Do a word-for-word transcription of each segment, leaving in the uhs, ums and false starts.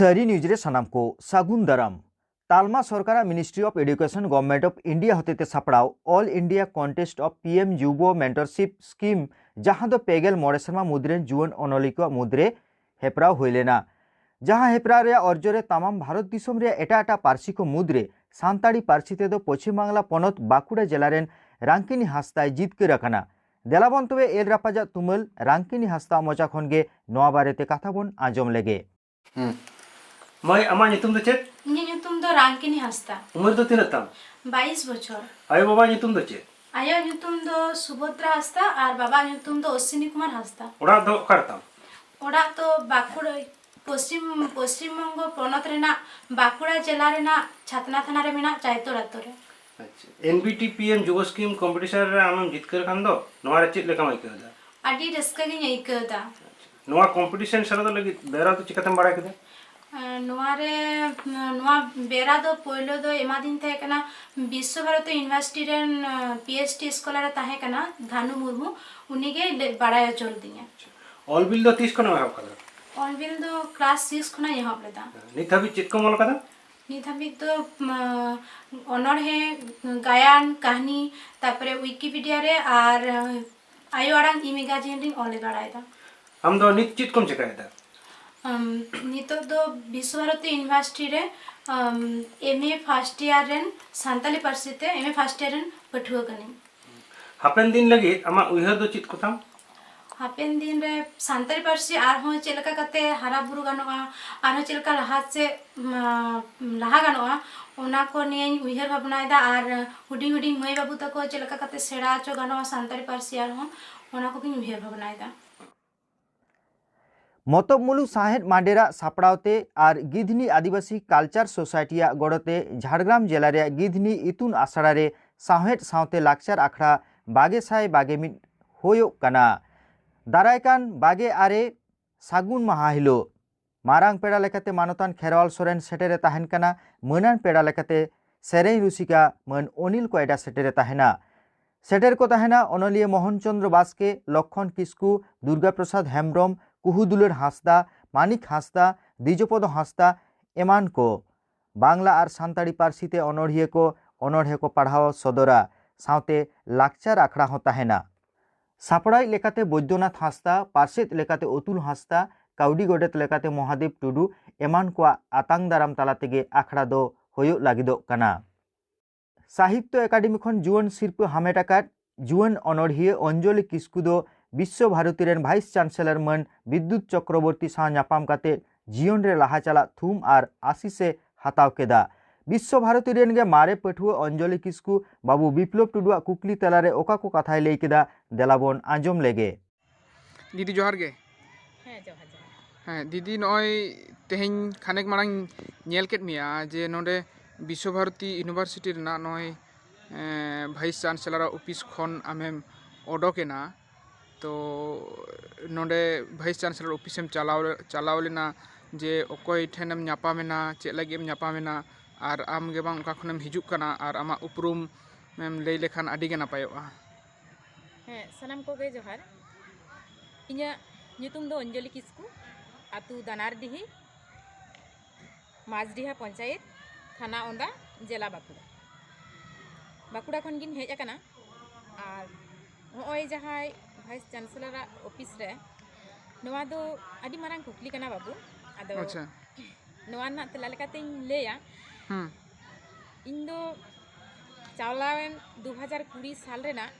ᱥᱟᱹᱨᱤ ᱱᱤᱭᱩᱡᱽ ᱨᱮ ᱥᱟᱱᱟᱢ ᱠᱚ ᱥᱟᱹᱜᱩᱱ ᱫᱟᱨᱟᱢ᱾ ᱛᱟᱞᱢᱟ ᱥᱚᱨᱠᱟᱨᱟᱜ Ministry of Education, Government of India ᱦᱚᱛᱮᱛᱮ ᱥᱟᱯᱲᱟᱣ All India Contest of P M Yuva Mentorship Scheme, ᱡᱟᱦᱟᱸ ᱫᱚ ᱯᱮᱜᱮᱞ ᱢᱚᱬᱮ ᱥᱮᱨᱢᱟ ᱢᱩᱫᱽ ᱨᱮᱱ ᱡᱩᱣᱟᱹᱱ ᱚᱱᱚᱞᱤᱭᱟᱹ ᱠᱚᱣᱟᱜ ᱢᱩᱫᱽ ᱨᱮ ᱦᱮᱯᱨᱟᱣ ᱦᱩᱭ ᱞᱮᱱᱟ, ᱡᱟᱦᱟᱸ ᱦᱮᱯᱨᱟᱣ ᱨᱮᱭᱟᱜ ᱚᱨᱡᱚ ᱨᱮ ᱛᱟᱢᱟᱢ ᱵᱷᱟᱨᱚᱛ ᱫᱤᱥᱚᱢ ᱨᱮᱭᱟᱜ ᱮᱴᱟᱜ ᱮᱴᱟᱜ ᱯᱟᱹᱨᱥᱤ ᱠᱚ ᱢᱩᱫᱽ ᱨᱮ ᱥᱟᱱᱛᱟᱲᱤ ᱯᱟᱹᱨᱥᱤ ᱛᱮᱫᱚ ᱯᱚᱪᱷᱤᱢ ᱵᱟᱝᱞᱟ ᱯᱚᱱᱚᱛ ᱵᱟᱸᱠᱩᱲᱟ ᱡᱮᱞᱟ ᱨᱮᱱ ᱨᱟᱝᱠᱤᱱᱤ ᱦᱟᱸᱥᱫᱟᱭ ᱡᱤᱛᱠᱟᱹᱨ ᱟᱠᱟᱱᱟ᱾ ᱫᱮᱞᱟᱵᱚᱱ ᱛᱚᱵᱮ ᱮᱞ ᱨᱟᱯᱟᱡᱟᱜ ᱛᱩᱢᱟᱹᱞ ᱨᱟᱝᱠᱤᱱᱤ ᱦᱟᱸᱥᱫᱟ ᱢᱚᱪᱟ ᱠᱷᱚᱱ ᱜᱮ ᱱᱚᱣᱟ ᱵᱟᱨᱮᱛᱮ ᱠᱟᱛᱷᱟ ᱵᱚᱱ ᱟᱸᱡᱚᱢ ᱞᱮᱜᱮ᱾ ᱦᱩᱸ᱾ ᱢᱟᱹᱭ, ᱟᱢᱟᱜ ᱧᱩᱛᱩᱢ ᱫᱚ ᱪᱮᱫ? ᱤᱧᱟᱹᱜ ᱧᱩᱛᱩᱢ ᱫᱚ ᱨᱟᱝᱠᱤᱱᱤ ᱦᱟᱸᱥᱫᱟ᱾ ᱩᱢᱮᱨ ᱫᱚ ᱛᱤᱱᱟᱹᱜ ᱛᱟᱢ? ᱵᱟᱭᱤᱥ ᱵᱚᱪᱷᱚᱨ᱾ ᱟᱭᱳ ᱵᱟᱵᱟᱣᱟᱜ ᱧᱩᱛᱩᱢ ᱫᱚ ᱪᱮᱫ? ᱟᱭᱳᱣᱟᱜ ᱧᱩᱛᱩᱢ ᱫᱚ ᱥᱩᱵᱷᱚᱫᱨᱟ ᱦᱟᱸᱥᱫᱟ ᱟᱨ ᱵᱟᱵᱟᱣᱟᱜ ᱧᱩᱛᱩᱢ ᱫᱚ ᱚᱥᱥᱤᱱᱤ ᱠᱩᱢᱟᱨ ᱦᱟᱸᱥᱫᱟ᱾ ᱚᱲᱟᱜ ᱫᱚ ᱚᱠᱟ ᱨᱮ ᱛᱟᱢ? ᱚᱲᱟᱜ ᱫᱚ ᱵᱟᱸᱠᱩᱲᱟ, ᱯᱚᱥᱪᱤᱢ, ᱯᱚᱥᱪᱤᱢ ᱵᱚᱝᱜᱚ ᱯᱚᱱᱚᱛ ᱨᱮᱱᱟᱜ ᱵᱟᱸᱠᱩᱲᱟ ᱡᱮᱞᱟ ᱨᱮᱱᱟᱜ ᱪᱷᱟᱛᱱᱟ ᱛᱷᱟᱱᱟ ᱨᱮ ᱢᱮᱱᱟᱜ ᱪᱟᱭᱛᱚᱲ ᱟᱛᱳ ᱨᱮ᱾ ᱟᱪᱪᱷᱟ, N B T P M Yuva Scheme competition ᱨᱮ ᱟᱢᱮᱢ ᱡᱤᱛᱠᱟᱹᱨ ᱠᱷᱟᱱ ᱫᱚ ᱱᱚᱣᱟ ᱨᱮ ᱪᱮᱫ ᱞᱮᱠᱟᱢ ᱟᱹᱭᱠᱟᱹᱣ ᱮᱫᱟ? ᱟᱹᱰᱤ ᱨᱟᱹᱥᱠᱟᱹ ᱜᱤᱧ ᱟᱹᱭᱠᱟᱹᱣ ᱮᱫᱟ᱾ ᱱᱚᱣᱟ competition ᱥᱮᱞᱮᱫᱚᱜ ᱞᱟᱹᱜᱤᱫ ᱵᱮᱣᱨᱟ ᱫᱚ ᱪᱤᱠᱟᱹᱛᱮᱢ ᱵᱟᱲᱟᱭ ᱠᱮᱫᱟ? ᱮᱸ, ᱱᱚᱣᱟ ᱨᱮ, ᱱᱚᱣᱟ ᱵᱮᱣᱨᱟ ᱫᱚ ᱯᱳᱭᱞᱳ ᱫᱚ ᱮᱢᱟᱫᱤᱧ ᱛᱟᱦᱮᱸ ᱠᱟᱱᱟ ᱵᱤᱥᱥᱚ ᱵᱷᱟᱨᱚᱛᱤ University ᱨᱮᱱ, ᱮᱸ, P H D scholar ᱮ ᱛᱟᱦᱮᱸ ᱠᱟᱱᱟ, ᱫᱷᱟᱱᱩ ᱢᱩᱨᱢᱩ, ᱩᱱᱤ ᱜᱮᱭ ᱞᱟᱹᱭ, ᱵᱟᱲᱟᱭ ᱦᱚᱪᱚ ᱞᱤᱫᱤᱧᱟ᱾ ᱚᱞ ᱵᱤᱞ ᱫᱚ ᱛᱤᱥ ᱠᱷᱚᱱᱮᱢ ᱮᱦᱚᱵ ᱠᱟᱫᱟ? ᱚᱞ ᱵᱤᱞ ᱫᱚ class six ᱠᱷᱚᱱᱟᱜ ᱤᱧ ᱮᱦᱚᱵ ᱞᱮᱫᱟ᱾ ᱱᱤᱛ ᱦᱟᱹᱵᱤᱡ ᱪᱮᱫ ᱠᱚᱢ ᱚᱞ ᱠᱟᱫᱟ? ᱱᱤᱛ ᱦᱟᱹᱵᱤᱡ ᱫᱚ, ᱢᱟ, ᱚᱱᱚᱬᱦᱮ, ᱜᱟᱭᱟᱱ, ᱠᱟᱹᱦᱱᱤ, ᱛᱟᱨᱯᱚᱨᱮ Wikipedia ᱨᱮ ᱟᱨ, ᱟᱭᱳ ᱟᱲᱟᱝ e-magazine ᱨᱤᱧ ᱚᱞ ᱵᱟᱲᱟᱭᱮᱫᱟ᱾ ᱟᱢ ᱫᱚ ᱱᱤᱛ ᱪᱮᱫ ᱠᱚᱢ ᱪᱮᱠᱟᱭᱮᱫᱟ? ᱟᱢ, ᱱᱤᱛᱚᱜ ᱫᱚ ᱵᱤᱥᱥᱚ ᱵᱷᱟᱨᱚᱛᱤ University ᱨᱮ, ᱟᱢ, M A first year ᱨᱮᱱ ᱥᱟᱱᱛᱟᱞᱤ ᱯᱟᱹᱨᱥᱤ ᱛᱮ M A first year ᱨᱮᱱ ᱯᱟᱹᱴᱷᱩᱣᱟᱹ ᱠᱟᱹᱱᱟᱹᱧ᱾ ᱦᱟᱯᱮᱱ ᱫᱤᱱ ᱞᱟᱹᱜᱤᱫ ᱟᱢᱟᱜ ᱩᱭᱦᱟᱹᱨ ᱫᱚ ᱪᱮᱫ ᱠᱚᱛᱟᱢ? ᱦᱟᱯᱮᱱ ᱫᱤᱱ ᱨᱮ ᱥᱟᱱᱛᱟᱲᱤ ᱯᱟᱹᱨᱥᱤ ᱟᱨᱦᱚᱸ ᱪᱮᱫ ᱞᱮᱠᱟ ᱠᱟᱛᱮ ᱦᱟᱨᱟ ᱵᱩᱨᱩ ᱜᱟᱱᱚᱜᱼᱟ, ᱟᱨᱦᱚᱸ ᱪᱮᱫ ᱞᱮᱠᱟ ᱞᱟᱦᱟ ᱥᱮᱫ, ᱢᱟ, ᱞᱟᱦᱟ ᱜᱟᱱᱚᱜᱼᱟ, ᱚᱱᱟ ᱠᱚ ᱱᱤᱭᱮᱧ ᱩᱭᱦᱟᱹᱨ ᱵᱷᱟᱵᱽᱱᱟᱭᱮᱫᱟ᱾ ᱟᱨ ᱦᱩᱰᱤᱧ ᱦᱩᱰᱤᱧ ᱢᱟᱹᱭ ᱵᱟᱹᱵᱩ ᱛᱟᱠᱚ ᱪᱮᱫ ᱞᱮᱠᱟ ᱠᱟᱛᱮ ᱥᱮᱬᱟ ᱦᱚᱪᱚ ᱜᱟᱱᱚᱜᱼᱟ ᱥᱟᱱᱛᱟᱲᱤ ᱯᱟᱹᱨᱥᱤ, ᱟᱨᱦᱚᱸ ᱚᱱᱟ ᱠᱚᱜᱮᱧ ᱩᱭᱦᱟᱹᱨ ᱵᱷᱟᱵᱽᱱᱟᱭᱮᱫᱟ᱾ ᱢᱚᱛᱚᱵ ᱢᱩᱞᱩᱠ ᱥᱟᱶᱦᱮᱫ ᱢᱟᱰᱮᱨᱟᱜ ᱥᱟᱯᱲᱟᱣ ᱛᱮ ᱟᱨ ᱜᱤᱫᱷᱱᱤ ᱟᱹᱫᱤᱵᱟᱹᱥᱤ Culture Society ᱟᱜ ᱜᱚᱲᱚ ᱛᱮ ᱡᱷᱟᱲᱜᱨᱟᱢ ᱡᱮᱞᱟ ᱨᱮᱭᱟᱜ ᱜᱤᱫᱷᱱᱤ ᱤᱛᱩᱱ ᱟᱥᱲᱟ ᱨᱮ ᱥᱟᱶᱦᱮᱫ ᱥᱟᱶᱛᱮ ᱞᱟᱠᱪᱟᱨ ᱟᱠᱷᱲᱟ ᱵᱟᱜᱮ ᱥᱟᱭ ᱵᱟᱜᱮ ᱢᱤᱫ ᱦᱩᱭᱩᱜ ᱠᱟᱱᱟ᱾ ᱫᱟᱨᱟᱭ ᱠᱟᱱ ᱵᱟᱜᱮ ᱟᱨᱮ ᱥᱟᱹᱜᱩᱱ ᱢᱟᱦᱟ ᱦᱤᱞᱳᱜ ᱢᱟᱨᱟᱝ ᱯᱮᱲᱟ ᱞᱮᱠᱟᱛᱮ ᱢᱟᱱᱚᱛᱟᱱ ᱠᱷᱮᱨᱣᱟᱞ ᱥᱚᱨᱮᱱ ᱥᱮᱴᱮᱨᱮ ᱛᱟᱦᱮᱱ ᱠᱟᱱᱟ᱾ ᱢᱟᱹᱱᱟᱱ ᱯᱮᱲᱟ ᱞᱮᱠᱟᱛᱮ ᱥᱮᱨᱮᱧ ᱨᱩᱥᱤᱠᱟ ᱢᱟᱹᱱ ᱚᱱᱤᱞ ᱠᱚᱭᱰᱟ ᱥᱮᱴᱮᱨᱮ ᱛᱟᱦᱮᱱᱟ᱾ ᱥᱮᱴᱮᱨ ᱠᱚ ᱛᱟᱦᱮᱱᱟ ᱚᱱᱚᱞᱤᱭᱟᱹ ᱢᱳᱦᱚᱱ ᱪᱚᱸᱫᱽᱨᱚ ᱵᱟᱥᱠᱮ, ᱞᱚᱠᱠᱷᱚᱱ ᱠᱤᱥᱠᱩ, ᱫᱩᱨᱜᱟ ᱯᱨᱚᱥᱟᱫᱽ ᱦᱮᱢᱵᱽᱨᱚᱢ, ᱠᱩᱦᱩ ᱫᱩᱞᱟᱹᱲ ᱦᱟᱸᱥᱫᱟ, ᱢᱟᱱᱤᱠ ᱦᱟᱸᱥᱫᱟ, ᱫᱤᱡᱚᱯᱚᱫᱚ ᱦᱟᱸᱥᱫᱟ ᱮᱢᱟᱱ ᱠᱚ᱾ ᱵᱟᱝᱞᱟ ᱟᱨ ᱥᱟᱱᱛᱟᱲᱤ ᱯᱟᱹᱨᱥᱤ ᱛᱮ ᱚᱱᱚᱲᱦᱤᱭᱟᱹ ᱠᱚ ᱚᱱᱚᱲᱦᱮ ᱠᱚ ᱯᱟᱲᱦᱟᱣ ᱥᱚᱫᱚᱨᱟ, ᱥᱟᱶᱛᱮ ᱞᱟᱠᱪᱟᱨ ᱟᱠᱷᱲᱟ ᱦᱚᱸ ᱛᱟᱦᱮᱱᱟ᱾ ᱥᱟᱯᱲᱟᱣᱤᱡ ᱞᱮᱠᱟᱛᱮ ᱵᱳᱭᱫᱚᱱᱟᱛᱷ ᱦᱟᱸᱥᱫᱟ, ᱯᱟᱨᱥᱮᱛ ᱞᱮᱠᱟᱛᱮ ᱚᱛᱩᱞ ᱦᱟᱸᱥᱫᱟ, ᱠᱟᱹᱣᱰᱤ ᱜᱚᱰᱮᱛ ᱞᱮᱠᱟᱛᱮ ᱢᱚᱦᱟᱫᱮᱵ ᱴᱩᱰᱩ ᱮᱢᱟᱱ ᱠᱚᱣᱟᱜ ᱟᱛᱟᱝ ᱫᱟᱨᱟᱢ ᱛᱟᱞᱟ ᱛᱮᱜᱮ ᱟᱠᱷᱲᱟ ᱫᱚ ᱦᱩᱭᱩᱜ ᱞᱟᱹᱜᱤᱫᱚᱜ ᱠᱟᱱᱟ᱾ ᱥᱟᱦᱤᱛᱛᱚ ᱮᱠᱟᱰᱮᱢᱤ ᱠᱷᱚᱱ ᱡᱩᱣᱟᱹᱱ ᱥᱤᱨᱯᱟᱹ ᱦᱟᱢᱮᱴ ᱟᱠᱟᱫ ᱡᱩᱣᱟᱹᱱ ᱚᱱᱚᱲᱦᱤᱭᱟᱹ ᱚᱧᱡᱚᱞᱤ ᱠᱤᱥᱠᱩ ᱫᱚ ᱵᱤᱥᱥᱚ ᱵᱷᱟᱨᱚᱛᱤ ᱨᱮᱱ ᱵᱷᱟᱭᱤᱥ ᱪᱟᱱᱥᱮᱞᱚᱨ ᱢᱟᱹᱱ ᱵᱤᱫᱽᱫᱩᱛ ᱪᱚᱠᱨᱚᱵᱚᱨᱛᱤ ᱥᱟᱶ ᱧᱟᱯᱟᱢ ᱠᱟᱛᱮ ᱡᱤᱭᱚᱱ ᱨᱮ ᱞᱟᱦᱟ ᱪᱟᱞᱟᱜ ᱛᱷᱩᱢ ᱟᱨ ᱟᱥᱤᱥ ᱮ ᱦᱟᱛᱟᱣ ᱠᱮᱫᱟ᱾ ᱵᱤᱥᱥᱚ ᱵᱷᱟᱨᱚᱛᱤ ᱨᱮᱱ ᱜᱮ ᱢᱟᱨᱮ ᱯᱟᱹᱴᱷᱩᱣᱟᱹ ᱚᱧᱡᱚᱞᱤ ᱠᱤᱥᱠᱩ ᱵᱟᱹᱵᱩ ᱵᱤᱯᱞᱚᱵ ᱴᱩᱰᱩᱣᱟᱜ ᱠᱩᱠᱞᱤ ᱛᱟᱞᱟᱨᱮ ᱚᱠᱟ ᱠᱚ ᱠᱟᱛᱷᱟᱭ ᱞᱟᱹᱭ ᱠᱮᱫᱟ, ᱫᱮᱞᱟ ᱵᱚᱱ ᱟᱸᱡᱚᱢ ᱞᱮᱜᱮ᱾ ᱫᱤᱫᱤ, ᱡᱚᱦᱟᱨ ᱜᱮ᱾ ᱦᱮᱸ, ᱡᱚᱦᱟᱨ, ᱡᱚᱦᱟᱨ᱾ ᱦᱮᱸ, ᱫᱤᱫᱤ, ᱱᱚᱜᱼᱚᱭ ᱛᱮᱦᱮᱧ ᱠᱷᱟᱱᱮᱠ ᱢᱟᱲᱟᱝ ᱧᱮᱞ ᱠᱮᱫ ᱢᱮᱭᱟ ᱡᱮ ᱱᱚᱰᱮ ᱵᱤᱥᱥᱚ ᱵᱷᱟᱨᱚᱛᱤ ᱤᱭᱩᱱᱤᱵᱷᱟᱨᱥᱤᱴᱤ ᱨᱮᱱᱟᱜ ᱱᱚᱜᱼᱚᱭ, ᱮᱸ, ᱵᱷᱟᱭᱤᱥ ᱪᱟᱱᱥᱮᱞᱚᱨᱟᱜ ᱚᱯᱷᱤᱥ ᱠᱷᱚᱱ ᱟᱢᱮᱢ ᱚᱰᱚᱠ ᱮᱱᱟ᱾ ᱛᱚ ᱱᱚᱰᱮ ᱵᱷᱟᱭᱤᱥ ᱪᱟᱱᱥᱮᱞᱚᱨ ᱚᱯᱷᱤᱥᱮᱢ ᱪᱟᱞᱟᱣ, ᱪᱟᱞᱟᱣ ᱞᱮᱱᱟ ᱡᱮ ᱚᱠᱚᱭ ᱴᱷᱮᱱᱮᱢ ᱧᱟᱯᱟᱢᱮᱱᱟ, ᱪᱮᱫ ᱞᱟᱹᱜᱤᱫ ᱮᱢ ᱧᱟᱯᱟᱢᱮᱱᱟ, ᱟᱨ ᱟᱢ ᱜᱮ ᱵᱟᱝ ᱚᱠᱟ ᱠᱷᱚᱱᱮᱢ ᱦᱤᱡᱩᱜ ᱠᱟᱱᱟ, ᱟᱨ ᱟᱢᱟᱜ ᱩᱯᱨᱩᱢ ᱮᱢ ᱞᱟᱹᱭ ᱞᱮᱠᱷᱟᱱ ᱟᱹᱰᱤ ᱜᱮ ᱱᱟᱯᱟᱭᱚᱜᱼᱟ᱾ ᱦᱮᱸ, ᱥᱟᱱᱟᱢ ᱠᱚᱜᱮ ᱡᱚᱦᱟᱨ᱾ ᱤᱧᱟᱹᱜ ᱧᱩᱛᱩᱢ ᱫᱚ ᱚᱧᱡᱚᱞᱤ ᱠᱤᱥᱠᱩ, ᱟᱹᱛᱩ ᱫᱟᱱᱟᱨᱰᱤᱦᱤ, ᱢᱟᱡᱽᱰᱤᱦᱟ ᱯᱚᱧᱪᱟᱭᱮᱛ, ᱛᱷᱟᱱᱟ ᱚᱸᱫᱟ, ᱡᱮᱞᱟ ᱵᱟᱸᱠᱩᱲᱟ᱾ ᱵᱟᱸᱠᱩᱲᱟ ᱠᱷᱚᱱ ᱜᱤᱧ ᱦᱮᱡ ᱟᱠᱟᱱᱟ᱾ ᱟᱨ ᱱᱚᱜᱼᱚᱭ ᱡᱟᱦᱟᱸᱭ ᱵᱷᱟᱭᱤᱥ ᱪᱟᱱᱥᱮᱞᱚᱨᱟᱜ ᱚᱯᱷᱤᱥ ᱨᱮ, ᱱᱚᱣᱟ ᱫᱚ ᱟᱹᱰᱤ ᱢᱟᱨᱟᱝ ᱠᱩᱠᱞᱤ ᱠᱟᱱᱟ ᱵᱟᱹᱵᱩ᱾ ᱟᱫᱚ ᱟᱪᱪᱷᱟ᱾ ᱱᱚᱣᱟ ᱨᱮᱱᱟᱜ ᱛᱮᱞᱟ ᱞᱮᱠᱟᱛᱤᱧ ᱞᱟᱹᱭᱟ, ᱦᱩᱸ᱾ ᱤᱧ ᱫᱚ ᱪᱟᱞᱟᱣᱮᱱ ᱫᱩ ᱦᱟᱡᱟᱨ ᱠᱩᱲᱤ ᱥᱟᱞ ᱨᱮᱱᱟᱜ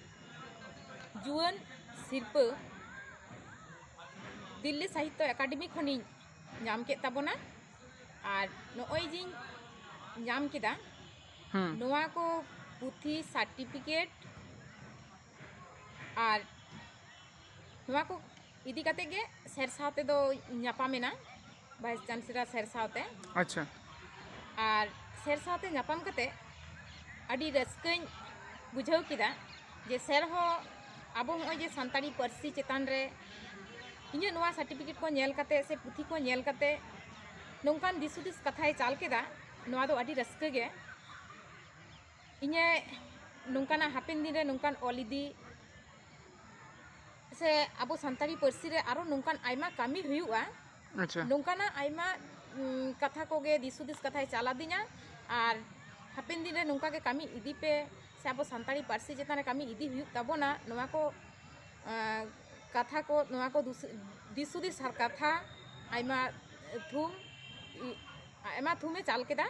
ᱡᱩᱣᱟᱹᱱ ᱥᱤᱨᱯᱟᱹ ᱫᱤᱞᱞᱤ ᱥᱟᱦᱤᱛᱛᱚ ᱮᱠᱟᱰᱮᱢᱤ ᱠᱷᱚᱱᱤᱧ ᱧᱟᱢ ᱠᱮᱫ ᱛᱟᱵᱚᱱᱟ᱾ ᱟᱨ ᱱᱚᱜᱼᱚᱭ ᱡᱮᱧ ᱧᱟᱢ ᱠᱮᱫᱟ, ᱦᱩᱸ᱾ ᱱᱚᱣᱟ ᱠᱚ ᱯᱩᱛᱷᱤ, ᱥᱟᱨᱴᱤᱯᱷᱤᱠᱮᱴ ᱟᱨ ᱱᱚᱣᱟ ᱠᱚ ᱤᱫᱤ ᱠᱟᱛᱮ ᱜᱮ ᱥᱮᱨ ᱥᱟᱶ ᱛᱮᱫᱚ ᱧᱟᱯᱟᱢᱮᱱᱟ, ᱵᱷᱟᱭᱤᱥ ᱪᱟᱱᱥᱮᱞᱚᱨ ᱥᱮᱨ ᱥᱟᱶᱛᱮ᱾ ᱟᱪᱪᱷᱟ᱾ ᱟᱨ ᱥᱮᱨ ᱥᱟᱶᱛᱮ ᱧᱟᱯᱟᱢ ᱠᱟᱛᱮ ᱟᱹᱰᱤ ᱨᱟᱹᱥᱠᱟᱹᱧ ᱵᱩᱡᱷᱟᱹᱣ ᱠᱮᱫᱟ ᱡᱮ ᱥᱮᱨ ᱦᱚᱸ ᱟᱵᱚ ᱱᱚᱜᱼᱚᱭ ᱡᱮ ᱥᱟᱱᱛᱟᱲᱤ ᱯᱟᱹᱨᱥᱤ ᱪᱮᱛᱟᱱ ᱨᱮ ᱤᱧᱟᱹᱜ ᱱᱚᱣᱟ ᱥᱟᱨᱴᱤᱯᱷᱤᱠᱮᱴ ᱠᱚ ᱧᱮᱞ ᱠᱟᱛᱮ ᱥᱮ ᱯᱩᱛᱷᱤ ᱠᱚ ᱧᱮᱞ ᱠᱟᱛᱮ ᱱᱚᱝᱠᱟᱱ ᱫᱤᱥ ᱦᱩᱫᱤᱥ ᱠᱟᱛᱷᱟᱭ ᱪᱟᱞ ᱠᱮᱫᱟ, ᱱᱚᱣᱟ ᱫᱚ ᱟᱹᱰᱤ ᱨᱟᱹᱥᱠᱟᱹ ᱜᱮ᱾ ᱤᱧᱟᱹᱜ ᱱᱚᱝᱠᱟᱱᱟᱜ ᱦᱟᱯᱮᱱ ᱫᱤᱱ ᱨᱮ ᱱᱚᱝᱠᱟᱱ ᱚᱞ ᱤᱫᱤ ᱥᱮ ᱟᱵᱚ ᱥᱟᱱᱛᱟᱲᱤ ᱯᱟᱹᱨᱥᱤ ᱨᱮ ᱟᱨᱚ ᱱᱚᱝᱠᱟᱱ ᱟᱭᱢᱟ ᱠᱟᱹᱢᱤ ᱦᱩᱭᱩᱜᱼᱟ, ᱟᱪᱪᱷᱟ᱾ ᱱᱚᱝᱠᱟᱱᱟᱜ ᱟᱭᱢᱟ, ᱩᱸ, ᱠᱟᱛᱷᱟ ᱠᱚᱜᱮ, ᱫᱤᱥ ᱦᱩᱫᱤᱥ ᱠᱟᱛᱷᱟᱭ ᱪᱟᱞ ᱟᱹᱫᱤᱧᱟ᱾ ᱟᱨ ᱦᱟᱯᱮᱱ ᱫᱤᱱ ᱨᱮ ᱱᱚᱝᱠᱟ ᱜᱮ ᱠᱟᱹᱢᱤ ᱤᱫᱤ ᱯᱮ, ᱥᱮ ᱟᱵᱚ ᱥᱟᱱᱛᱟᱲᱤ ᱯᱟᱹᱨᱥᱤ ᱪᱮᱛᱟᱱ ᱨᱮ ᱠᱟᱹᱢᱤ ᱤᱫᱤ ᱦᱩᱭᱩᱜ ᱛᱟᱵᱚᱱᱟ, ᱱᱚᱣᱟ ᱠᱚ, ᱟᱸ, ᱠᱟᱛᱷᱟ ᱠᱚ, ᱱᱚᱣᱟ ᱠᱚ ᱫᱩᱥ-, ᱫᱤᱥ ᱦᱩᱫᱤᱥ ᱟᱨ ᱠᱟᱛᱷᱟ ᱟᱭᱢᱟ ᱛᱷᱩᱢ, ᱤ-, ᱟᱭᱢᱟ ᱛᱷᱩᱢᱮ ᱪᱟᱞ ᱠᱮᱫᱟ᱾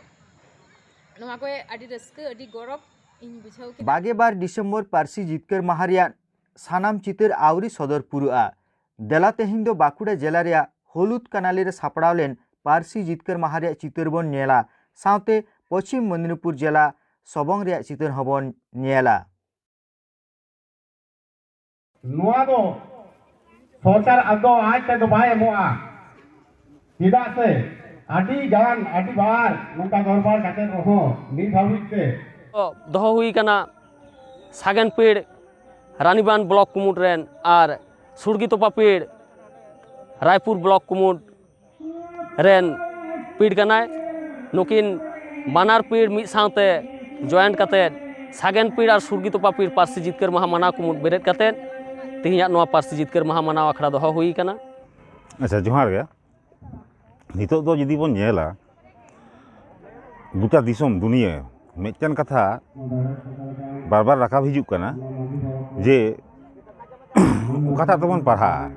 ᱱᱚᱣᱟ ᱠᱚ ᱟᱹᱰᱤ ᱨᱟᱹᱥᱠᱟᱹ, ᱟᱹᱰᱤ ᱜᱚᱨᱚᱵᱽ ᱤᱧ ᱵᱩᱡᱷᱟᱹᱣ ᱠᱮᱫᱟ᱾ ᱵᱟᱜᱮ ᱵᱟᱨ ᱰᱤᱥᱮᱢᱵᱚᱨ ᱯᱟᱹᱨᱥᱤ ᱡᱤᱛᱠᱟᱹᱨ ᱢᱟᱦᱟ ᱨᱮᱭᱟᱜ ᱥᱟᱱᱟᱢ ᱪᱤᱛᱟᱹᱨ ᱟᱹᱣᱨᱤ ᱥᱚᱫᱚᱨ ᱯᱩᱨᱟᱹᱜᱼᱟ᱾ ᱫᱮᱞᱟ ᱛᱮᱦᱮᱧ ᱫᱚ ᱵᱟᱸᱠᱩᱲᱟ ᱡᱮᱞᱟ ᱨᱮᱭᱟᱜ ᱦᱚᱞᱩᱫ ᱠᱟᱱᱟᱞᱤ ᱨᱮ ᱥᱟᱯᱲᱟᱣ ᱞᱮᱱ ᱯᱟᱹᱨᱥᱤ ᱡᱤᱛᱠᱟᱹᱨ ᱢᱟᱦᱟ ᱨᱮᱭᱟᱜ ᱪᱤᱛᱟᱹᱨ ᱵᱚᱱ ᱧᱮᱞᱟ, ᱥᱟᱶᱛᱮ ᱯᱚᱪᱷᱤᱢ ᱢᱮᱫᱽᱱᱤᱯᱩᱨ ᱡᱮᱞᱟ ᱥᱚᱵᱚᱝ ᱨᱮᱭᱟᱜ ᱪᱤᱛᱟᱹᱨ ᱦᱚᱸᱵᱚᱱ ᱧᱮᱞᱟ᱾ ᱱᱚᱣᱟ ᱫᱚ ᱥᱚᱨᱠᱟᱨ ᱟᱫᱚ ᱟᱡ ᱛᱮᱫᱚ ᱵᱟᱭ ᱮᱢᱚᱜᱼᱟ᱾ ᱪᱮᱫᱟᱜ ᱥᱮ ᱟᱹᱰᱤ ᱜᱟᱱ, ᱟᱹᱰᱤ ᱵᱟᱨ ᱱᱚᱝᱠᱟ ᱫᱚᱨᱵᱟᱨ ᱠᱟᱛᱮ ᱨᱮᱦᱚᱸ ᱱᱤᱛ ᱦᱟᱹᱵᱤᱡ ᱛᱮ ᱫᱚᱦᱚ ᱦᱩᱭ ᱠᱟᱱᱟ ᱥᱟᱜᱮᱱ ᱯᱤᱲ ᱨᱟᱱᱤᱵᱟᱸᱫᱷ ᱵᱞᱚᱠ ᱠᱩᱢᱩᱴ ᱨᱮᱱ ᱟᱨ ᱥᱩᱨᱜᱤ ᱛᱚᱯᱟ ᱯᱤᱲ ᱨᱟᱭᱯᱩᱨ ᱵᱞᱚᱠ ᱠᱩᱢᱩᱴ ᱨᱮᱱ ᱯᱤᱲ ᱠᱟᱱᱟᱭ᱾ ᱱᱩᱠᱤᱱ ᱵᱟᱱᱟᱨ ᱯᱤᱲ ᱢᱤᱫ ᱥᱟᱶᱛᱮ ᱡᱚᱭᱮᱱᱴ ᱠᱟᱛᱮᱫ ᱥᱟᱜᱮᱱ ᱯᱤᱲ ᱟᱨ ᱥᱩᱨᱜᱤ ᱛᱚᱯᱟ ᱯᱤᱲ ᱯᱟᱹᱨᱥᱤ ᱡᱤᱛᱠᱟᱹᱨ ᱢᱟᱦᱟ ᱢᱟᱱᱟᱣ ᱠᱩᱢᱩᱴ ᱵᱮᱨᱮᱫ ᱠᱟᱛᱮᱫ ᱛᱮᱦᱮᱧᱟᱜ ᱱᱚᱣᱟ ᱯᱟᱹᱨᱥᱤ ᱡᱤᱛᱠᱟᱹᱨ ᱢᱟᱦᱟ ᱢᱟᱱᱟᱣ ᱟᱠᱷᱲᱟ ᱫᱚᱦᱚ ᱦᱩᱭ ᱠᱟᱱᱟ᱾ ᱟᱪᱪᱷᱟ, ᱡᱚᱦᱟᱨ ᱜᱮ᱾ ᱱᱤᱛᱚᱜ ᱫᱚ ᱡᱩᱫᱤ ᱵᱚᱱ ᱧᱮᱞᱟ, ᱜᱚᱴᱟ ᱫᱤᱥᱚᱢ ᱫᱩᱱᱤᱭᱟᱹ ᱢᱤᱫᱴᱮᱱ ᱠᱟᱛᱷᱟ ᱵᱟᱨ ᱵᱟᱨ ᱨᱟᱠᱟᱵ ᱦᱤᱡᱩᱜ ᱠᱟᱱᱟ ᱡᱮ ᱚᱠᱟᱴᱟᱜ ᱛᱮᱵᱚᱱ ᱯᱟᱲᱦᱟᱜᱼᱟ᱾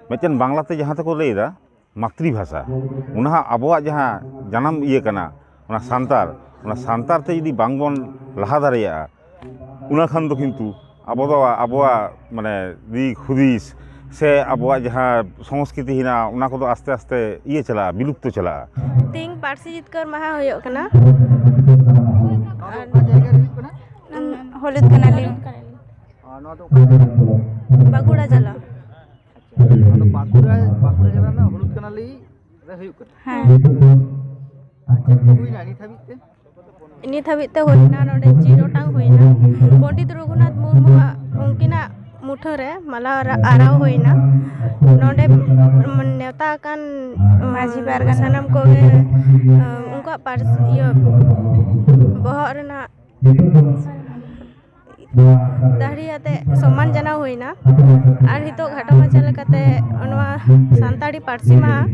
ᱢᱤᱫᱴᱮᱱ ᱵᱟᱝᱞᱟᱛᱮ ᱡᱟᱦᱟᱸ ᱛᱮᱠᱚ ᱞᱟᱹᱭᱫᱟ ᱢᱟᱛᱨᱤᱵᱷᱟᱥᱟ, ᱚᱱᱟ ᱦᱚᱸ ᱟᱵᱚᱣᱟᱜ ᱡᱟᱦᱟᱸ ᱡᱟᱱᱟᱢ ᱤᱭᱟᱹ ᱠᱟᱱᱟ, ᱚᱱᱟ ᱥᱟᱱᱛᱟᱲ, ᱚᱱᱟ ᱥᱟᱱᱛᱟᱲ ᱛᱮ ᱡᱩᱫᱤ ᱵᱟᱝᱵᱚᱱ ᱞᱟᱦᱟ ᱫᱟᱲᱮᱭᱟᱜᱼᱟ, ᱚᱱᱟ ᱠᱷᱟᱱ ᱫᱚ ᱠᱤᱱᱛᱩ ᱟᱵᱚ ᱫᱚ ᱟᱵᱚᱣᱟᱜ ᱢᱟᱱᱮ ᱫᱤᱠ ᱦᱩᱫᱤᱥ ᱥᱮ ᱟᱵᱚᱣᱟᱜ ᱡᱟᱦᱟᱸ ᱥᱚᱝᱥᱠᱨᱤᱛᱤ ᱦᱮᱱᱟᱜᱼᱟ, ᱚᱱᱟ ᱠᱚᱫᱚ ᱟᱥᱛᱮ ᱟᱥᱛᱮ ᱤᱭᱟᱹ ᱪᱟᱞᱟᱜᱼᱟ, ᱵᱤᱞᱩᱯᱛᱚ ᱪᱟᱞᱟᱜᱼᱟ᱾ ᱛᱮᱦᱮᱧ ᱯᱟᱹᱨᱥᱤ ᱡᱤᱛᱠᱟᱹᱨ ᱢᱟᱦᱟ ᱦᱩᱭᱩᱜ ᱠᱟᱱᱟ᱾ ᱱᱚᱣᱟ ᱫᱚ ᱚᱠᱟ ᱡᱟᱭᱜᱟ ᱨᱮ ᱦᱩᱭᱩᱜ ᱠᱟᱱᱟ? ᱦᱚᱞᱩᱫ ᱠᱟᱱᱟᱞᱤ᱾ ᱟᱨ ᱱᱚᱣᱟ ᱫᱚ ᱚᱠᱟ ᱡᱮᱞᱟ? ᱵᱟᱸᱠᱩᱲᱟ ᱡᱮᱞᱟ᱾ ᱟᱪᱪᱷᱟ, ᱱᱚᱣᱟ ᱫᱚ ᱵᱟᱸᱠᱩᱲᱟ, ᱵᱟᱸᱠᱩᱲᱟ ᱡᱮᱞᱟ ᱨᱮᱱᱟᱜ ᱦᱚᱞᱩᱫ ᱠᱟᱱᱟᱞᱤ ᱨᱮ ᱦᱩᱭᱩᱜ ᱠᱟᱱᱟ᱾ ᱦᱮᱸ᱾ ᱟᱨ ᱪᱮᱫ ᱠᱚ ᱦᱩᱭᱱᱟ ᱱᱤᱛ ᱦᱟᱹᱵᱤᱡ ᱛᱮ? ᱱᱤᱛ ᱦᱟᱹᱵᱤᱡ ᱛᱮ ᱦᱩᱭᱱᱟ ᱱᱚᱰᱮ ᱡᱤᱨᱳ ᱴᱟᱝ ᱦᱩᱭᱱᱟ᱾ ᱯᱚᱱᱰᱤᱛ ᱨᱚᱜᱷᱩᱱᱟᱛᱷ ᱢᱩᱨᱢᱩᱣᱟᱜ ᱩᱱᱠᱤᱱᱟᱜ ᱢᱩᱴᱷᱟᱹᱱ ᱨᱮ ᱢᱟᱞᱟ ᱟᱨᱟ-, ᱟᱨᱟᱣ ᱦᱩᱭᱱᱟ᱾ ᱱᱚᱰᱮ ᱱᱮᱣᱛᱟ ᱟᱠᱟᱱ ᱢᱟᱹᱡᱷᱤ ᱯᱟᱨᱜᱟᱱᱟ ᱥᱟᱱᱟᱢ ᱠᱚᱜᱮ, ᱟᱸ, ᱩᱱᱠᱩᱣᱟᱜ ᱯᱟᱹᱨᱥᱤ, ᱤᱭᱟᱹ, ᱵᱚᱦᱚᱜ ᱨᱮᱱᱟᱜ ᱫᱟᱹᱦᱲᱤ ᱟᱛᱮ ᱥᱚᱢᱢᱟᱱ ᱡᱟᱱᱟᱣ ᱦᱩᱭᱱᱟ᱾ ᱟᱨ ᱱᱤᱛᱚᱜ ᱜᱷᱟᱴᱚ ᱢᱟᱪᱷᱟ ᱞᱮᱠᱟᱛᱮ ᱱᱚᱣᱟ ᱥᱟᱱᱛᱟᱲᱤ ᱯᱟᱹᱨᱥᱤ ᱢᱟᱦᱟ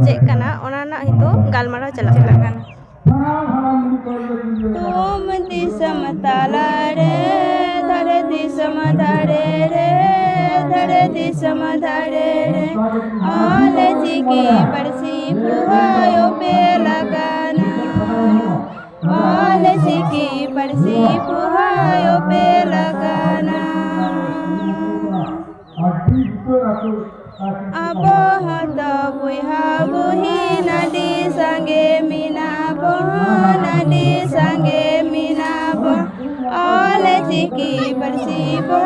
ᱪᱮᱫ ᱠᱟᱱᱟ, ᱚᱱᱟ ᱨᱮᱱᱟᱜ ᱱᱤᱛᱚᱜ ᱜᱟᱞᱢᱟᱨᱟᱣ ᱪᱟᱞᱟᱜ ᱠᱟᱱᱟ᱾ ᱛᱩᱢ ᱫᱤᱥᱚᱢ ᱛᱟᱞᱟᱨᱮ, ᱫᱷᱟᱨᱮ ᱫᱤᱥᱚᱢ ᱫᱷᱟᱨᱮ ᱨᱮ, ᱫᱷᱟᱨᱮ ᱫᱤᱥᱚᱢ ᱫᱷᱟᱨᱮ ᱨᱮ, ᱚᱞ ᱪᱤᱠᱤ ᱯᱟᱹᱨᱥᱤ ᱯᱚᱦᱟᱭ ᱚᱯᱮᱞ ᱟᱠᱟᱱᱟ᱾ ᱚᱞ ᱪᱤᱠᱤ ᱯᱟᱹᱨᱥᱤ ᱯᱚᱦᱟᱭ ᱚᱯᱮᱞ ᱟᱠᱟᱱᱟ᱾ ᱟᱵᱚ ᱦᱚᱸᱛᱚ ᱵᱚᱭᱦᱟ ᱵᱩᱦᱤᱱ ᱟᱹᱰᱤ ᱥᱟᱸᱜᱮ ᱢᱮᱱᱟᱜ ᱵᱚᱱ, ᱟᱹᱰᱤ ᱥᱟᱸᱜᱮ ᱢᱮᱱᱟᱜ ᱵᱚᱱ᱾ ᱚᱞ ᱪᱤᱠᱤ ᱯᱟᱹᱨᱥᱤ ᱵᱚ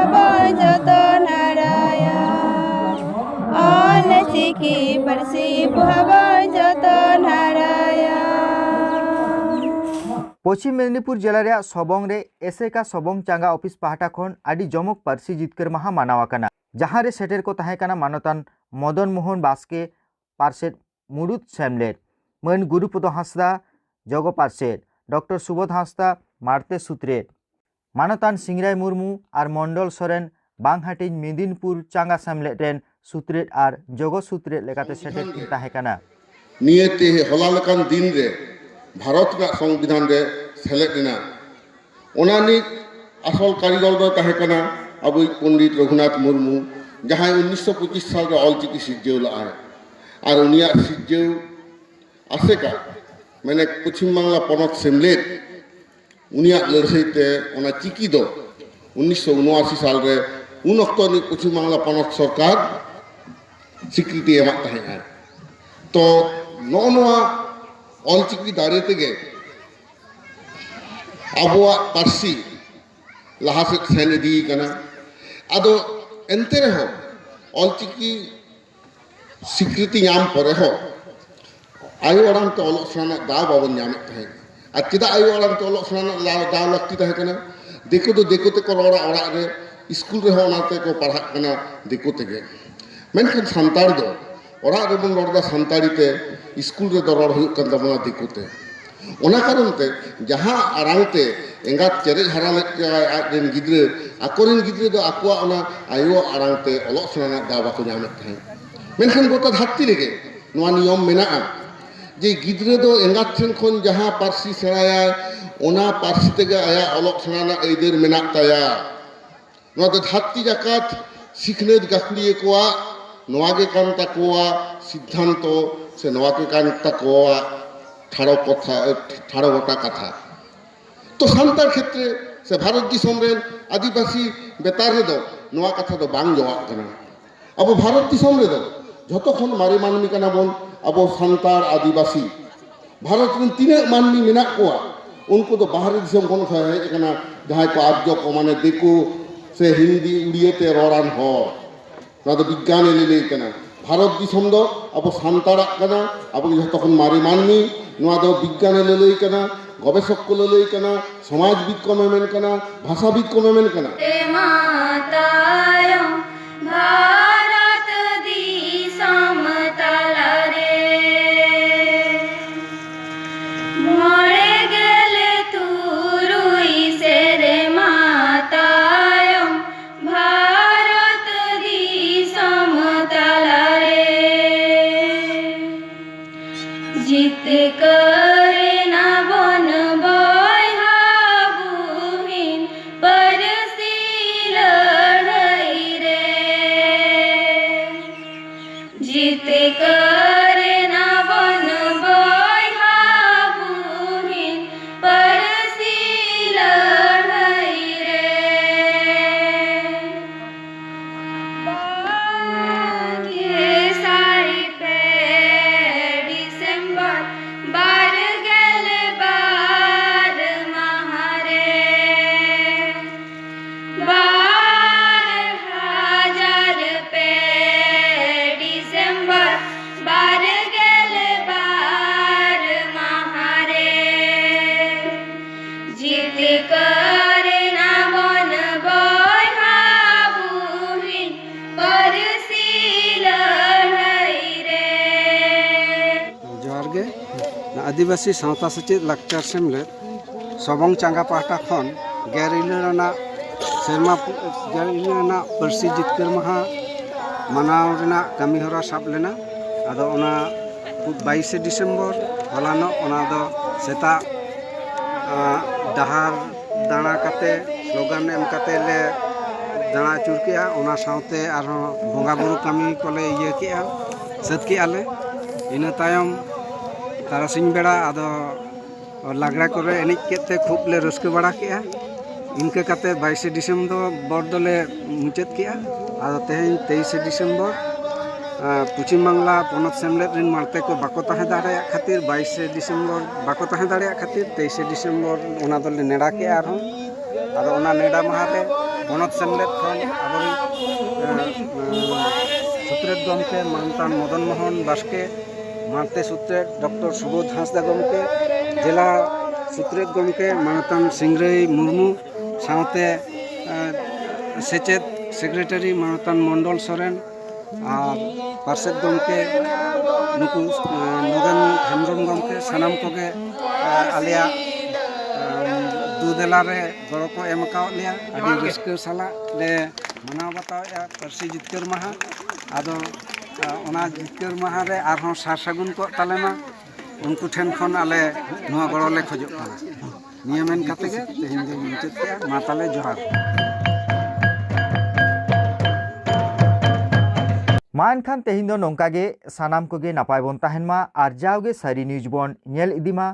ᱡᱚᱛᱚᱱ ᱦᱟᱨᱟᱭᱟ᱾ ᱚᱞ ᱪᱤᱠᱤ ᱯᱟᱹᱨᱥᱤ ᱵᱚ ᱡᱚᱛᱚᱱ ᱦᱟᱨᱟᱭᱟ᱾ ᱯᱚᱪᱷᱤᱢ ᱢᱮᱫᱽᱱᱤᱯᱩᱨ ᱡᱮᱞᱟ ᱨᱮᱭᱟᱜ ᱥᱚᱵᱚᱝ ᱨᱮ ᱮᱥᱮᱠᱟ ᱥᱚᱵᱚᱝ ᱪᱟᱸᱜᱟ ᱚᱯᱷᱤᱥ ᱯᱟᱦᱴᱟ ᱠᱷᱚᱱ ᱟᱹᱰᱤ ᱡᱚᱢᱚᱠ ᱯᱟᱹᱨᱥᱤ ᱡᱤᱛᱠᱟᱹᱨ ᱢᱟᱦᱟ ᱢᱟᱱᱟᱣ ᱟᱠᱟᱱᱟ, ᱡᱟᱦᱟᱸ ᱨᱮ ᱥᱮᱴᱮᱨ ᱠᱚ ᱛᱟᱦᱮᱸ ᱠᱟᱱᱟ ᱢᱟᱱᱚᱛᱟᱱ ᱢᱚᱫᱚᱱ ᱢᱳᱦᱚᱱ ᱵᱟᱥᱠᱮ ᱯᱟᱨᱥᱮᱛ ᱢᱩᱲᱩᱫ ᱥᱮᱢᱞᱮᱫ, ᱢᱟᱹᱱ ᱜᱩᱨᱩᱯᱚᱫᱚ ᱦᱟᱸᱥᱫᱟ ᱡᱚᱜᱚ ᱯᱟᱨᱥᱮᱛ, ᱰᱚᱠᱴᱚᱨ ᱥᱩᱵᱳᱫᱷ ᱦᱟᱸᱥᱫᱟ ᱢᱟᱲᱛᱮ ᱥᱩᱛᱨᱮᱛ, ᱢᱟᱱᱚᱛᱟᱱ ᱥᱤᱝᱨᱟᱭ ᱢᱩᱨᱢᱩ ᱟᱨ ᱢᱚᱱᱰᱚᱞ ᱥᱚᱨᱮᱱ ᱵᱟᱝᱦᱟᱹᱴᱤᱧ ᱢᱮᱫᱤᱱᱯᱩᱨ ᱪᱟᱸᱜᱟ ᱥᱮᱢᱞᱮᱫ ᱨᱮᱱ ᱥᱩᱛᱨᱮᱛ ᱟᱨ ᱡᱚᱜᱚ ᱥᱩᱛᱨᱮᱛ ᱞᱮᱠᱟᱛᱮ ᱥᱮᱴᱮᱨ ᱠᱤᱱ ᱛᱟᱦᱮᱸ ᱠᱟᱱᱟ᱾ ᱱᱤᱭᱟᱹ ᱛᱮ ᱦᱚᱞᱟ ᱞᱮᱠᱟᱱ ᱫᱤᱱ ᱨᱮ ᱵᱷᱟᱨᱚᱛ ᱨᱮᱱᱟᱜ ᱥᱚᱝᱵᱤᱫᱷᱟᱱ ᱨᱮ ᱥᱮᱞᱮᱫ ᱮᱱᱟ᱾ ᱚᱱᱟ ᱱᱤᱛ ᱟᱥᱚᱞ ᱠᱟᱹᱨᱤᱜᱚᱞ ᱫᱚᱭ ᱛᱟᱦᱮᱸ ᱠᱟᱱᱟ ᱟᱵᱚᱭᱤᱡ ᱯᱚᱱᱰᱤᱛ ᱨᱚᱜᱷᱩᱱᱟᱛᱷ ᱢᱩᱨᱢᱩ, ᱡᱟᱦᱟᱸᱭ ᱩᱱᱤᱥᱥᱚ ᱯᱚᱸᱪᱤᱥ ᱥᱟᱞ ᱨᱮ ᱚᱞ ᱪᱤᱠᱤ ᱥᱤᱨᱡᱟᱹᱣ ᱞᱟᱜᱼᱟᱭ᱾ ᱟᱨ ᱩᱱᱤᱭᱟᱜ ᱥᱤᱨᱡᱟᱹᱣ ᱟᱥᱮᱠᱟ, ᱢᱟᱱᱮ ᱯᱚᱪᱷᱤᱢ ᱵᱟᱝᱞᱟ ᱯᱚᱱᱚᱛ ᱥᱮᱢᱞᱮᱫ, ᱩᱱᱤᱭᱟᱜ ᱞᱟᱹᱲᱦᱟᱹᱭ ᱛᱮ ᱚᱱᱟ ᱪᱤᱠᱤ ᱫᱚ ᱩᱱᱤᱥᱥᱚ ᱩᱱᱚᱟᱥᱤ ᱥᱟᱞ ᱨᱮ, ᱩᱱ ᱚᱠᱛᱚ ᱨᱤᱱᱤᱡ ᱯᱚᱪᱷᱤᱢ ᱵᱟᱝᱞᱟ ᱯᱚᱱᱚᱛ ᱥᱚᱨᱠᱟᱨ ᱥᱤᱠᱨᱤᱛᱤ ᱮᱢᱟᱫ ᱛᱟᱦᱮᱸᱫ ᱟᱭ᱾ ᱛᱚ ᱱᱚᱜᱼᱚ ᱱᱚᱣᱟ ᱚᱞᱪᱤᱠᱤ ᱫᱟᱨᱮ ᱛᱮᱜᱮ ᱟᱵᱚᱣᱟᱜ ᱯᱟᱹᱨᱥᱤ ᱞᱟᱦᱟ ᱥᱮᱫ ᱥᱮᱱ ᱤᱫᱤ ᱠᱟᱱᱟ᱾ ᱟᱫᱚ ᱮᱱᱛᱮ ᱨᱮᱦᱚᱸ ᱚᱞᱪᱤᱠᱤ ᱥᱤᱠᱨᱤᱛᱤ ᱧᱟᱢ ᱯᱚᱨᱮ ᱦᱚᱸ ᱟᱭᱳ ᱟᱲᱟᱝ ᱛᱮ ᱚᱞᱚᱜ ᱥᱮᱬᱟ ᱨᱮᱱᱟᱜ ᱫᱟᱣ ᱵᱟᱵᱚᱱ ᱧᱟᱢᱮᱫ ᱛᱟᱦᱮᱸᱫ᱾ ᱟᱨ ᱪᱮᱫᱟᱜ ᱟᱭᱳ ᱟᱲᱟᱝ ᱛᱮ ᱚᱞᱚᱜ ᱥᱮᱬᱟ ᱨᱮᱱᱟᱜ ᱫᱟᱣ ᱞᱟᱹᱠᱛᱤ ᱛᱟᱦᱮᱸ ᱠᱟᱱᱟ? ᱫᱤᱠᱩ ᱫᱚ ᱫᱤᱠᱩ ᱛᱮᱠᱚ ᱨᱚᱲᱟ ᱚᱲᱟᱜ ᱨᱮ, ᱥᱠᱩᱞ ᱨᱮᱦᱚᱸ ᱚᱱᱟ ᱛᱮᱠᱚ ᱯᱟᱲᱦᱟᱜ ᱠᱟᱱᱟ ᱫᱤᱠᱩ ᱛᱮᱜᱮ᱾ ᱢᱮᱱᱠᱷᱟᱱ ᱥᱟᱱᱛᱟᱲ ᱫᱚ ᱚᱲᱟᱜ ᱨᱮᱵᱚᱱ ᱨᱚᱲ ᱮᱫᱟ ᱥᱟᱱᱛᱟᱲᱤ ᱛᱮ, ᱥᱠᱩᱞ ᱨᱮᱫᱚ ᱨᱚᱲ ᱦᱩᱭᱩᱜ ᱠᱟᱱ ᱛᱟᱵᱚᱱᱟ ᱫᱤᱠᱩ ᱛᱮ᱾ ᱚᱱᱟ ᱠᱟᱨᱚᱱ ᱛᱮ ᱡᱟᱦᱟᱸ ᱟᱲᱟᱝ ᱛᱮ ᱮᱸᱜᱟᱛ ᱪᱮᱨᱮᱡ ᱦᱟᱨᱟ ᱞᱮᱫ ᱠᱚᱣᱟᱭ ᱟᱡ ᱨᱮᱱ ᱜᱤᱫᱽᱨᱟᱹ, ᱟᱠᱚᱨᱮᱱ ᱜᱤᱫᱽᱨᱟᱹ ᱫᱚ ᱟᱠᱚᱣᱟᱜ ᱚᱱᱟ ᱟᱭᱳ ᱟᱲᱟᱝ ᱛᱮ ᱚᱞᱚᱜ ᱥᱮᱬᱟ ᱨᱮᱱᱟᱜ ᱫᱟᱣ ᱵᱟᱠᱚ ᱧᱟᱢᱮᱫ ᱛᱟᱦᱮᱸᱫ᱾ ᱢᱮᱱᱠᱷᱟᱱ ᱜᱚᱴᱟ ᱫᱷᱟᱹᱨᱛᱤ ᱨᱮᱜᱮ ᱱᱚᱣᱟ ᱱᱤᱭᱚᱢ ᱢᱮᱱᱟᱜᱼᱟ ᱡᱮ ᱜᱤᱫᱽᱨᱟᱹ ᱫᱚ ᱮᱸᱜᱟᱛ ᱴᱷᱮᱱ ᱠᱷᱚᱱ ᱡᱟᱦᱟᱸ ᱯᱟᱹᱨᱥᱤ ᱥᱮᱬᱟᱭᱟᱭ, ᱚᱱᱟ ᱯᱟᱹᱨᱥᱤ ᱛᱮᱜᱮ ᱟᱭᱟᱜ ᱚᱞᱚᱜ ᱥᱮᱬᱟ ᱨᱮᱱᱟᱜ ᱟᱹᱭᱫᱟᱹᱨ ᱢᱮᱱᱟᱜ ᱛᱟᱭᱟ᱾ ᱱᱚᱣᱟ ᱫᱚ ᱫᱷᱟᱹᱨᱛᱤ ᱡᱟᱠᱟᱛ ᱥᱤᱠᱷᱱᱟᱹᱛ ᱜᱟᱹᱠᱷᱩᱲᱤᱭᱟᱹ ᱠᱚᱣᱟᱜ ᱱᱚᱣᱟ ᱜᱮ ᱠᱟᱱ ᱛᱟᱠᱚᱣᱟ ᱥᱤᱫᱽᱫᱷᱟᱱᱛᱚ, ᱥᱮ ᱱᱚᱣᱟ ᱜᱮ ᱠᱟᱱ ᱛᱟᱠᱚᱣᱟ ᱴᱷᱟᱲᱚ ᱠᱚᱛᱷᱟ, ᱴᱷᱟᱲᱚ ᱜᱚᱴᱟ ᱠᱟᱛᱷᱟ᱾ ᱛᱚ ᱥᱟᱱᱛᱟᱲ ᱠᱷᱮᱛᱨᱮ ᱥᱮ ᱵᱷᱟᱨᱚᱛ ᱫᱤᱥᱚᱢ ᱨᱮᱱ ᱟᱹᱫᱤᱵᱟᱹᱥᱤ ᱵᱮᱯᱟᱨ ᱨᱮᱫᱚ ᱱᱚᱣᱟ ᱠᱟᱛᱷᱟ ᱫᱚ ᱵᱟᱝ ᱡᱚᱣᱟᱜ ᱠᱟᱱᱟ᱾ ᱟᱵᱚ ᱵᱷᱟᱨᱚᱛ ᱫᱤᱥᱚᱢ ᱨᱮᱫᱚ ᱡᱷᱚᱛᱚ ᱠᱷᱚᱱ ᱢᱟᱨᱮ ᱢᱟᱹᱱᱢᱤ ᱠᱟᱱᱟ ᱵᱚᱱ ᱟᱵᱚ ᱥᱟᱱᱛᱟᱲ ᱟᱹᱫᱤᱵᱟᱹᱥᱤ᱾ ᱵᱷᱟᱨᱚᱛ ᱨᱮᱱ ᱛᱤᱱᱟᱹᱜ ᱢᱟᱹᱱᱢᱤ ᱢᱮᱱᱟᱜ ᱠᱚᱣᱟ, ᱩᱱᱠᱩ ᱫᱚ ᱵᱟᱦᱨᱮ ᱫᱤᱥᱚᱢ ᱠᱷᱚᱱ ᱠᱚ ᱦᱮᱡ ᱟᱠᱟᱱᱟ, ᱡᱟᱦᱟᱸᱭ ᱠᱚ ᱟᱨᱡᱚ ᱠᱚ, ᱢᱟᱱᱮ ᱫᱤᱠᱩ ᱥᱮ ᱦᱤᱱᱫᱤ ᱩᱲᱤᱭᱟᱹ ᱛᱮ ᱨᱚᱲᱟᱱ ᱦᱚᱲ᱾ ᱱᱚᱣᱟ ᱫᱚ ᱵᱤᱜᱽᱜᱟᱱᱮ ᱞᱟᱹᱞᱟᱹᱭ ᱠᱟᱱᱟ᱾ ᱵᱷᱟᱨᱚᱛ ᱫᱤᱥᱚᱢ ᱫᱚ ᱟᱵᱚ ᱥᱟᱱᱛᱟᱲᱟᱜ ᱠᱟᱱᱟ, ᱟᱵᱚ ᱜᱮ ᱡᱷᱚᱛᱚ ᱠᱷᱚᱱ ᱢᱟᱨᱮ ᱢᱟᱹᱱᱢᱤ᱾ ᱱᱚᱣᱟ ᱫᱚ ᱵᱤᱜᱽᱜᱟᱱᱮ ᱞᱟᱹᱞᱟᱹᱭ ᱠᱟᱱᱟ, ᱜᱚᱵᱮᱥᱚᱠ ᱠᱚ ᱞᱟᱹᱞᱟᱹᱭ ᱠᱟᱱᱟ, ᱥᱚᱢᱟᱡᱽᱵᱤᱫ ᱠᱚ ᱢᱮᱢᱮᱱ ᱠᱟᱱᱟ, ᱵᱷᱟᱥᱟᱵᱤᱫ ᱠᱚ ᱢᱮᱢᱮᱱ ᱠᱟᱱᱟ᱾ ᱨᱮᱢᱟ ᱛᱟᱭᱚᱢ ᱵᱷᱟᱨᱚᱛ ᱫᱤᱥᱚᱢ ᱛᱟᱞᱟᱨᱮ ᱢᱚᱬᱮ ᱜᱮᱞ ᱛᱩᱨᱩᱭ ᱥᱮᱨᱢᱟ ᱛᱟᱭᱚᱢ ᱵᱷᱟᱨᱚᱛ ᱫᱤᱥᱚᱢ ᱛᱟᱞᱟᱨᱮ ᱡᱤᱛᱠᱟᱹᱨ ᱮᱱᱟ ᱵᱚᱱ ᱵᱚᱭᱦᱟ ᱵᱩᱦᱤᱱ ᱯᱟᱹᱨᱥᱤ ᱞᱟᱹᱲᱦᱟᱹᱭ ᱨᱮ᱾ ᱟᱹᱫᱤᱵᱟᱹᱥᱤ ᱥᱟᱶᱛᱟ ᱥᱮᱪᱮᱫ ᱞᱟᱠᱪᱟᱨ ᱥᱮᱢᱞᱮᱫ ᱥᱚᱵᱚᱝ ᱪᱟᱸᱜᱟ ᱯᱟᱦᱴᱟ ᱠᱷᱚᱱ ᱜᱮᱞ ᱤᱨᱟᱹᱞ ᱟᱱᱟᱜ ᱥᱮᱨᱢᱟ ᱯᱩ-, ᱜᱮᱞ ᱤᱨᱟᱹᱞ ᱟᱱᱟᱜ ᱯᱟᱹᱨᱥᱤ ᱡᱤᱛᱠᱟᱹᱨ ᱢᱟᱦᱟ ᱢᱟᱱᱟᱣ ᱨᱮᱱᱟᱜ ᱠᱟᱹᱢᱤᱦᱚᱨᱟ ᱥᱟᱵ ᱞᱮᱱᱟ᱾ ᱟᱫᱚ ᱚᱱᱟ ᱵᱟᱭᱤᱥᱮ ᱰᱤᱥᱮᱢᱵᱚᱨ, ᱦᱚᱞᱟᱱᱚᱜ, ᱚᱱᱟ ᱫᱚ ᱥᱮᱛᱟᱜ, ᱟᱸ, ᱰᱟᱦᱟᱨ ᱫᱟᱬᱟ ᱠᱟᱛᱮ, ᱥᱞᱳᱜᱟᱱ ᱮᱢ ᱠᱟᱛᱮ ᱞᱮ ᱫᱟᱬᱟ ᱟᱹᱪᱩᱨ ᱠᱮᱜᱼᱟ᱾ ᱚᱱᱟ ᱥᱟᱶᱛᱮ ᱟᱨᱦᱚᱸ ᱵᱚᱸᱜᱟ ᱵᱩᱨᱩ ᱠᱟᱹᱢᱤ ᱠᱚᱞᱮ ᱤᱭᱟᱹ ᱠᱮᱜᱼᱟ, ᱥᱟᱹᱛ ᱠᱮᱜᱼᱟ ᱞᱮ᱾ ᱤᱱᱟᱹ ᱛᱟᱭᱚᱢ ᱛᱟᱨᱟᱥᱤᱧ ᱵᱮᱲᱟ ᱟᱫᱚ ᱞᱟᱜᱽᱲᱮ ᱠᱚᱨᱮ ᱮᱱᱮᱡ ᱠᱮᱫ ᱛᱮ ᱠᱷᱩᱵ ᱞᱮ ᱨᱟᱹᱥᱠᱟᱹ ᱵᱟᱲᱟ ᱠᱮᱜᱼᱟ᱾ ᱤᱱᱠᱟᱹ ᱠᱟᱛᱮ ᱵᱟᱭᱤᱥᱮ ᱰᱤᱥᱮᱢᱵᱚᱨ ᱫᱚᱞᱮ ᱢᱩᱪᱟᱹᱫ ᱠᱮᱜᱼᱟ᱾ ᱟᱫᱚ ᱛᱮᱦᱮᱧ ᱛᱮᱭᱤᱥᱮ ᱰᱤᱥᱮᱢᱵᱚᱨ, ᱟᱸ, ᱯᱚᱪᱷᱤᱢ ᱵᱟᱝᱞᱟ ᱯᱚᱱᱚᱛ ᱥᱮᱢᱞᱮᱫ ᱨᱮᱱ ᱢᱟᱲᱛᱮ ᱠᱚ ᱵᱟᱠᱚ ᱛᱟᱦᱮᱸ ᱫᱟᱲᱮᱭᱟᱜ ᱠᱷᱟᱹᱛᱤᱨ ᱵᱟᱭᱤᱥᱮ ᱰᱤᱥᱮᱢᱵᱚᱨ ᱵᱟᱠᱚ ᱛᱟᱦᱮᱸ ᱫᱟᱲᱮᱭᱟᱜ ᱠᱷᱟᱹᱛᱤᱨ ᱛᱮᱭᱤᱥᱮ ᱰᱤᱥᱮᱢᱵᱚᱨ ᱚᱱᱟ ᱫᱚᱞᱮ ᱱᱮᱰᱟ ᱠᱮᱜᱼᱟ ᱟᱨᱦᱚᱸ᱾ ᱟᱫᱚ ᱚᱱᱟ ᱱᱮᱰᱟ ᱢᱟᱦᱟ ᱨᱮ ᱯᱚᱱᱚᱛ ᱥᱮᱢᱞᱮᱫ ᱠᱷᱚᱱ ᱟᱵᱚᱨᱮᱱ, ᱮᱸ, ᱮᱸ, ᱥᱩᱛᱨᱮᱛ ᱜᱚᱢᱠᱮ ᱢᱟᱱᱚᱛᱟᱱ ᱢᱚᱫᱚᱱ ᱢᱳᱦᱚᱱ ᱵᱟᱥᱠᱮ, ᱢᱟᱲᱛᱮ ᱥᱩᱛᱨᱮᱛ ᱰᱚᱠᱴᱚᱨ ᱥᱩᱵᱳᱫᱷ ᱦᱟᱸᱥᱫᱟ ᱜᱚᱢᱠᱮ, ᱡᱮᱞᱟ ᱥᱩᱛᱨᱮᱛ ᱜᱚᱢᱠᱮ ᱢᱟᱱᱚᱛᱟᱱ ᱥᱤᱝᱨᱟᱹᱭ ᱢᱩᱨᱢᱩ, ᱥᱟᱶᱛᱮ, ᱮᱸ, ᱥᱮᱪᱮᱫ ᱥᱮᱠᱨᱮᱴᱟᱨᱤ ᱢᱟᱱᱚᱛᱟᱱ ᱢᱚᱱᱰᱚᱞ ᱥᱚᱨᱮᱱ, ᱟᱨ ᱯᱟᱨᱥᱮᱛ ᱜᱚᱢᱠᱮ, ᱱᱩᱠᱩ, ᱮᱸ, ᱱᱚᱜᱮᱱ ᱦᱮᱢᱵᱨᱚᱢ ᱜᱚᱢᱠᱮ, ᱥᱟᱱᱟᱢ ᱠᱚᱜᱮ, ᱮᱸ, ᱟᱞᱮᱭᱟᱜ, ᱮᱸ, ᱫᱩ ᱫᱮᱞᱟ ᱨᱮ ᱜᱚᱲᱚ ᱠᱚ ᱮᱢ ᱟᱠᱟᱣᱟᱫ ᱞᱮᱭᱟ᱾ ᱟᱹᱰᱤ ᱨᱟᱹᱥᱠᱟᱹ ᱥᱟᱞᱟᱜ ᱞᱮ ᱢᱟᱱᱟᱣ ᱵᱟᱛᱟᱣᱮᱫᱼᱟ ᱯᱟᱹᱨᱥᱤ ᱡᱤᱛᱠᱟᱹᱨ ᱢᱟᱦᱟ᱾ ᱟᱫᱚ, ᱮᱸ, ᱚᱱᱟ ᱡᱤᱛᱠᱟᱹᱨ ᱢᱟᱦᱟ ᱨᱮ ᱟᱨᱦᱚᱸ ᱥᱟᱨ ᱥᱟᱹᱜᱩᱱ ᱠᱚᱜ ᱛᱟᱞᱮ ᱢᱟ᱾ ᱩᱱᱠᱩ ᱴᱷᱮᱱ ᱠᱷᱚᱱ ᱟᱞᱮ ᱱᱚᱣᱟ ᱜᱚᱲᱚ ᱞᱮ ᱠᱷᱚᱡᱚᱜ ᱠᱟᱱᱟ᱾ ᱱᱤᱭᱟᱹ ᱢᱮᱱ ᱠᱟᱛᱮ ᱜᱮ ᱛᱮᱦᱮᱧ ᱫᱚᱧ ᱢᱩᱪᱟᱹᱫ ᱠᱮᱜᱼᱟ᱾ ᱢᱟ ᱛᱟᱦᱞᱮ ᱡᱚᱦᱟᱨ᱾ ᱢᱟ ᱮᱱᱠᱷᱟᱱ ᱛᱮᱦᱮᱧ ᱫᱚ ᱱᱚᱝᱠᱟ ᱜᱮ, ᱥᱟᱱᱟᱢ ᱠᱚᱜᱮ ᱱᱟᱯᱟᱭ ᱵᱚᱱ ᱛᱟᱦᱮᱱ ᱢᱟ ᱟᱨ ᱡᱟᱣᱜᱮ ᱥᱟᱹᱨᱤ ᱱᱤᱭᱩᱡᱽ ᱵᱚᱱ ᱧᱮᱞ ᱤᱫᱤ ᱢᱟ᱾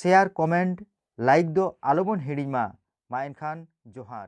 ᱥᱮᱭᱟᱨ, ᱠᱚᱢᱮᱱᱴ, ᱞᱟᱭᱤᱠ ᱫᱚ ᱟᱞᱚ ᱵᱚᱱ ᱦᱤᱲᱤᱧ ᱢᱟ᱾ ᱢᱟ ᱮᱱᱠᱷᱟᱱ ᱡᱚᱦᱟᱨ᱾